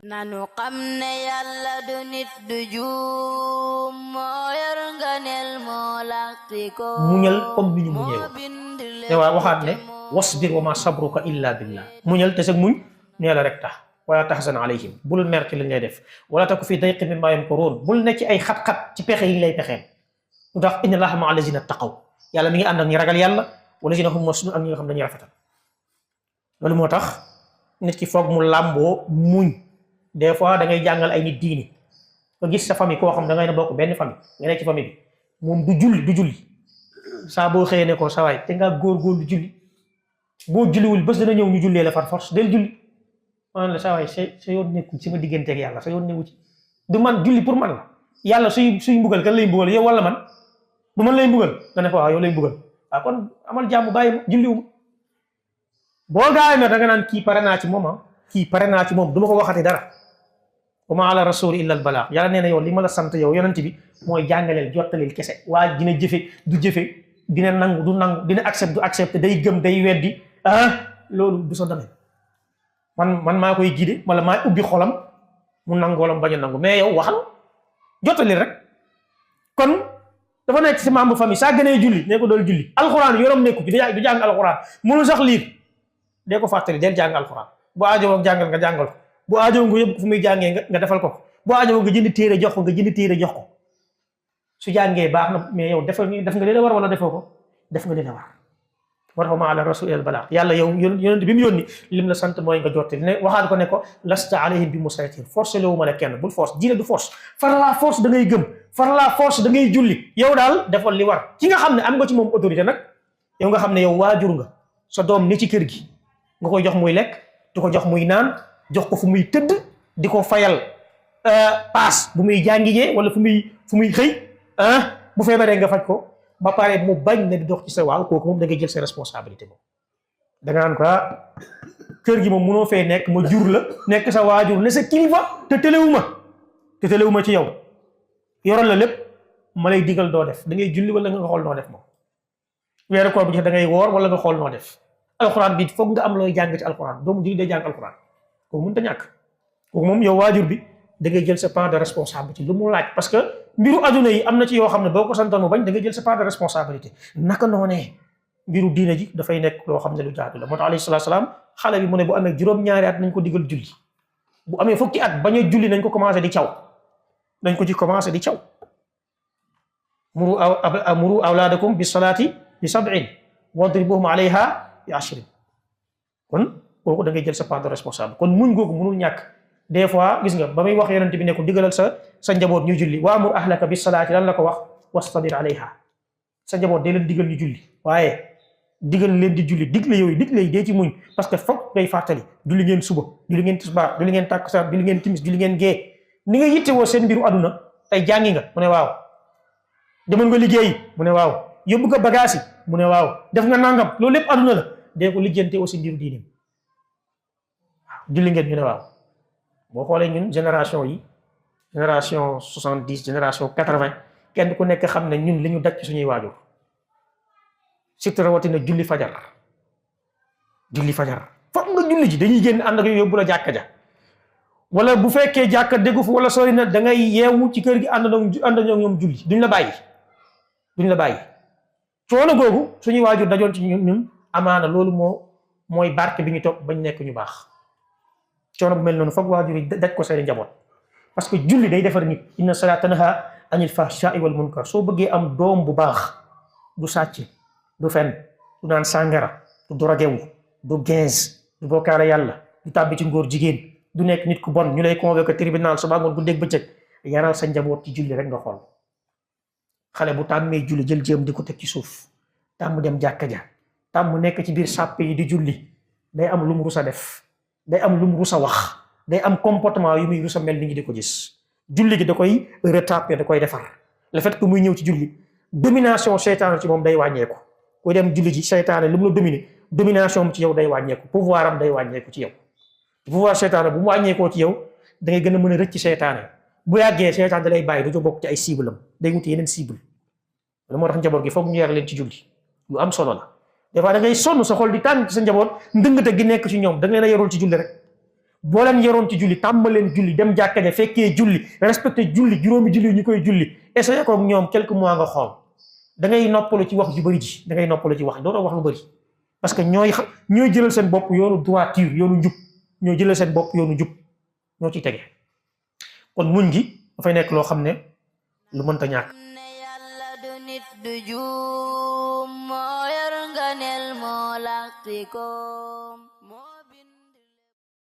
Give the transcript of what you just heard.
nanu xam ne yàlla du nit du juum moo yor nganeel moo laqti ko muñal comme ni ñu muñee te waa waxaat ne wasbir wa ma sabruka illa billah muñal te sag muñ nee la rek tax wala tahzan alayhim bul mer ci li ngay def wala taku fi dayqin mimma yamkurun bul ne ci ay xat-xat ci pexe yi lay pexeel lu tax inna allaha ma'a allazina taqaw yàlla mi ngi ànd ak ñi ragal yàlla wallazina hum muhsinun ak ñi nga xam dañuy rafetal loolu moo tax nit ki foog mu làmboo muñ des fois da ngay jàngal ay nit diini nga gis sa famille koo xam da ngay na bokk benn famille nga nekk ci famille bi moom du julli saa boo xëyee ne ko sa waay te nga góor-góor du julli boo julliwul bés dana ñëw ñu jullee la par force del julli man la sa waay sa yoon nekkul ci ma digganteeg yàlla sa yoon nekku ci du man julli pour man la yàlla suy mbugal kan lay mbugal yow wala man du man lay mbugal nga ne ko waaw yow lay mbugal waaw kon amal jàmm bàyyi ma julliwuma boo gaawee ne da nga naan kii pare naa ci moom kii pare naa ci moom du ma ko waxati dara wa ma ala rasuli illa al balagh yàlla nee na yow li ma la sant yow yonent bi mooy jàngaleel jottalil kese waa dina jëfe du jëfe dina nangu du nangu dina accepte day gëm day weddi loolu du sa domaine man maa koy guider wala maa ubbi xolam mu nangu wala mu bañ a nangu mais yow waxal jottalil rek kon dafa nekk ci membre famille saa gënee julli ne ko dool julli alxuraan yorom nekku ci du jàng alxuraan mënu sax liir dee ko fàttali del jàng alxuraan bu aajowoo jàngal nga jàngal ko bu aajowoo nga yóbbu ko fu muy jàngee nga defal ko bu aajowoo nga jënd téere jox ko su jàngee baax na mais yow def nga leen a war wala defoo ko def nga leen a war war fa ma ala rasul al balagh yàlla yow yonent bi mu yónni lim la sant mooy nga jottali ne waxaat ko ne ko lasta alayhim bi musaytir force lewu ma la kenn bul force diine du force far la force da ngay gëm far la force da ngay julli yow daal defal li war ki nga xam ne am nga ci moom autorité nag yow nga xam ne yow waajur nga sa doom ni ci kër gi nga koy jox muy lekk di ko jox muy naan jox ko fu muy tëdd di ko fayal paas bu muy jàngijee wala fu muy xëy bu feebaree nga faj ko ba pare mu bañ ne di dox ci sa waaw kooku moom da ngay jël sa responsabilité moom da nga naan ko kër gi moom mënoo fee nekk ma jur la nekk sa waajur ne sa kilifa te tëlewuma ci yow yoral la lépp ma lay digal doo def da ngay julli wala nga xool noo def moom weeru koor bi da ngay woor wala nga xool noo def alxuraan bi foog nga am looy jàng ci alxuraan doomu julli day jàng alxuraan kooku mënut a ñàkk kooku moom yow waajur bi da ngay jël sa part de responsabilité lu mu laaj parce que mbiru aduna yi am na ci yoo xam ne boo ko santoon mu bañ da ngay jël sa part de responsabilité naka noonee mbiru diina ji dafay nekk loo xam ne lu jaadu la moo tax alayhi salaatu salaam xale bi mu ne bu amee juróom-ñaari at nañ ko digal julli bu amee fukki at bañ a julli nañ ko commencé di caw muru awlaadakum bis salaati bi sab'in wadribuhum alayha bi ashrin kon kooku da ngay jël sa part de responsable kon muñ googu mënul ñàkk des fois gis nga ba muy wax yonent bi ne ko digalal sa njaboot ñu julli wa amur ahlaka bis salaati lan la ko wax wastabir alayha sa njaboot dee leen digal ñu julli waaye digal leen di julli digle yi dee ci muñ parce que foog ngay fàttali julli ngeen suba julli ngeen tisbaar julli ngeen takkusaan julli ngeen timis julli ngeen gee ni nga yittewoo seen mbiru aduna tey jàngi nga mu ne waaw demoon nga liggéeyi mu ne waaw yóbbu nga bagage yi mu ne waaw def nga nangam loolu lépp aduna la dee ko lijjante aussi mbiru diinim waaw julli ngeen ñu ne waaw boo xoolee ñun génération 70 génération 80 kenn ku nekk xam ne ñun li ñu daj ci suñuy waajur surtout rawatina julli fajar foog nga julli ji dañuy génn ànd ak yóbbu la jàkka ja wala bu fekkee jàkka déggu fu wala sori na da ngay yeewu ci kër gi ànd ak ñoom julli duñ la bàyyi coono googu suñuy waajur dajoon ci ñun amaana loolu mooy barke bi ñu topp bañ nekk ñu baax coono bu mel noonu foog waajur yi daj ko seen njaboot parce que julli day defar nit inna salaata tanha anil fahsha'i wal munkar soo bëggee am doom bu baax du sàcc du fen du naan sàngara du droguewu du gens du bokkaale yàlla du tàbbi ci ngóor jigéen du nekk nit ku bon ñu lay convoqué tribunal suba ngoon guddeeg bëccëg yaral sa njaboot ci julli rek nga xool xale bu tàmmee julli jël jéem di ko teg ci suuf tàmm dem jàkka ja tàmm nekk ci biir sàppe yi di julli day am lu mu rus a def day am lu mu rus a wax day am comportement yu muy rus a mel ni ñi di ko gis julli gi da koy retapé da koy defar le fait que muy ñëw ci julli domination seytaane ci moom day wàññeeku kuy dem julli ji seytaane lu mu la dominer domination ci yow day wàññeeku pouvoir am day wàññeeku ci yow pouvoir seytaane bu mu wàññeekoo ci yow da ngay gën a mën a rëcc seytaane bu yàggee seytaane da lay bàyyi du jo bokk ci ay cible am day wuti yeneen cible loolu moo tax njaboot gi foog ñu yar leen ci julli lu am solo la des fois da ngay sonn sa xol di tàng ci sa njaboot ndëngate gi nekk ci ñoom da nga leen a yarul ci julli rek boo leen yaroon ci julli tàmmal leen julli dem jàkka ja fekkee julli respecté julli juróomi julli ñu koy julli essayé ko ak ñoom quelques mois nga xool da ngay noppalu ci wax ju bëri ji da ngay noppalu ci wax dootoo wax lu bëri parce que ñooy jëlal seen bopp yoonu droiture yoonu njub ñoo jëlal seen bopp yoonu njub ñoo ciy tege kon muñ gi dafay nekk loo xam ne lu mënta ñàkk. yàlla du nit du juum moo yor nga nel moo laqti koom